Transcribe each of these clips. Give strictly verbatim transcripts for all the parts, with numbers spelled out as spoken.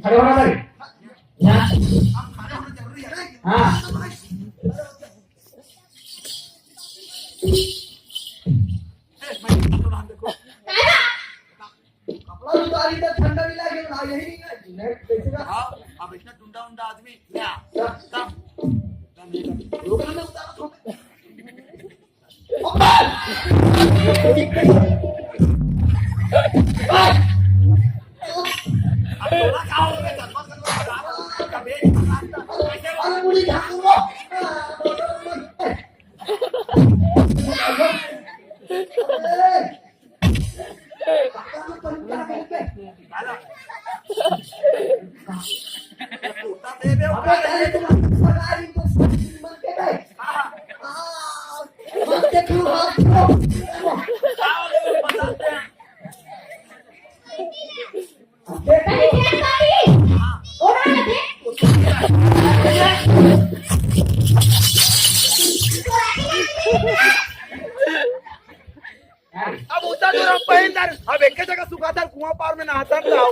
खड़े होना पड़े। हाँ। हाँ। कपड़ा उतारी तो ठंडा भी लागे ना, यही नहीं ना, मैं कैसे का? हाँ, अब इतना टुंडा उंडा आदमी, क्या? क्या? क्या? क्या नहीं करता? रुक ना, मैं उतारा तो। अब उतना दूर हम पहिन दार, अब एक जगह सुखादार कुआं पार में नहाता था।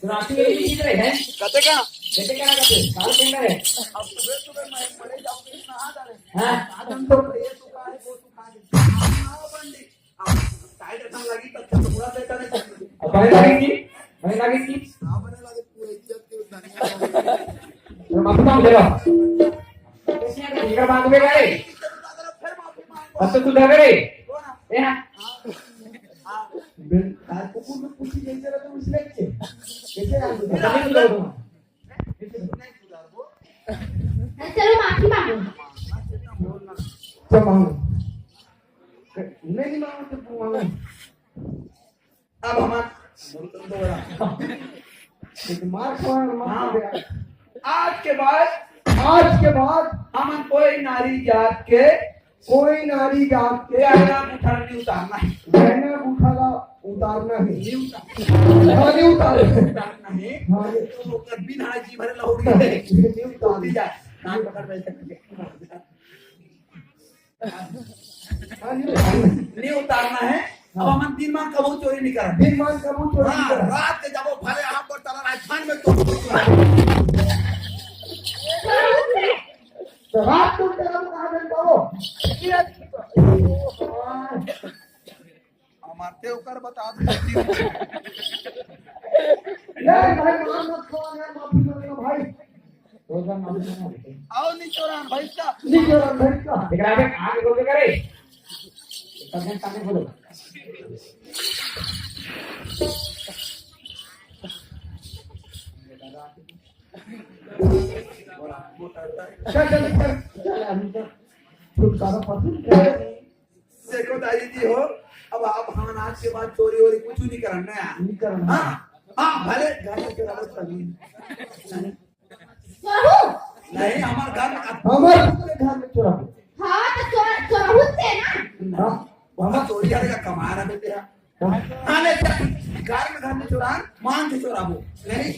राती में भी खींच रहे हैं। कहते का? कहते का ना कहते? काल कहना है। अब सुबह सुबह मैं पड़े जाऊंगी, नहा डाले। हाँ। आदम तो ये सुखा है, वो सुखा है। हाँ, पंडित। अब टाइट रखने लगी, तब तक पूरा सेट नहीं। अब बने लगे की? बने लगे की? हाँ, बने लगे, पूरे इज्जत के उतारे। तो माफी मांग ले लो। कैसे आके भीतर मांग में गए? फिर माफी मांगो। अब तो तू डर गए? कौन? ए हाँ। हाँ। बिल-, आज कुकुर को पूछी कैसे रहते हो, इसलिए कैसे? कैसे रहते हो? चलो, माफी मांगो। चल, मांगो। नहीं, नहीं मांगो, तो मांगो। अब हमार मार खाओ, मार हाँ। खाओ। आज के बाद, आज के बाद हमन कोई नारी जात के कोई नारी जात के गहना गुठा नहीं उतारना है। गहना गुठा ला उतारना है। नहीं उतारना। हाँ, नहीं उतारना। उतारना है। हाँ, ये तो ओकर बिना जी भरे लौट गए। नहीं उतारना। जा, कान पकड़ बैठे। हाँ, नहीं उतारना। नहीं उतारना है। अब हमन दिन मान कबू चोरी नहीं करन। दिन मान कबू चोरी नहीं हाँ, करन। रात के जब वो भले हाथ पर चला राजस्थान में तो तो रात को तेरा कहाँ बन पाओ? हमार ते ओकर बता दे। नहीं भाई, मार मत खाओ यार, माफी मांगो भाई। आओ नहीं चोरान भाई का। नहीं चोरान भाई का। एकरा आगे आगे बोल के करे। तब तक बोलो। चल, चल, चल, चल, अभी तो छुटकारा पा। देखो दाई जी हो, अब आप हमन आज के बाद चोरी वोरी कुछ नहीं करन ना यार। नहीं करन। हाँ, हाँ, भले घर में चोराबो तभी। चोरहू? नहीं, हमार घर में अब हमार पूरे घर में चोराबो। हाँ, तो चोर-, चोरहू से ना। हाँ, हमार चोरी वाले का कमा रहा बेटे यार। हाँ, नहीं, चल, घर में, घर में चोरान, मान के चोराबो। नहीं?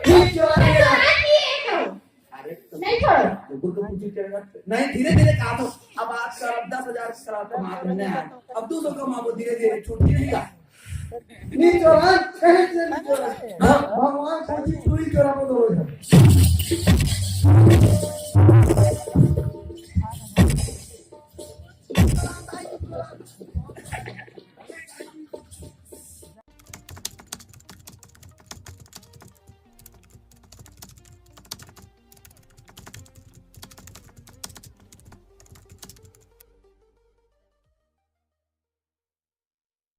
ठीक चोरा तो है। चोरा नहीं है तो। अरे, तो नहीं छोड़ो। कुकुर को पूछी क्या बात? नहीं, धीरे धीरे कहा तो। अब आज का दस हजार करा तो मार लेने आए। अब दो सौ कमाबो धीरे धीरे, छुट्टी नहीं का। नहीं चोरान, कहीं से नहीं चोरान। हाँ। भगवान को भी चोरी चोराबो तो हो जाए।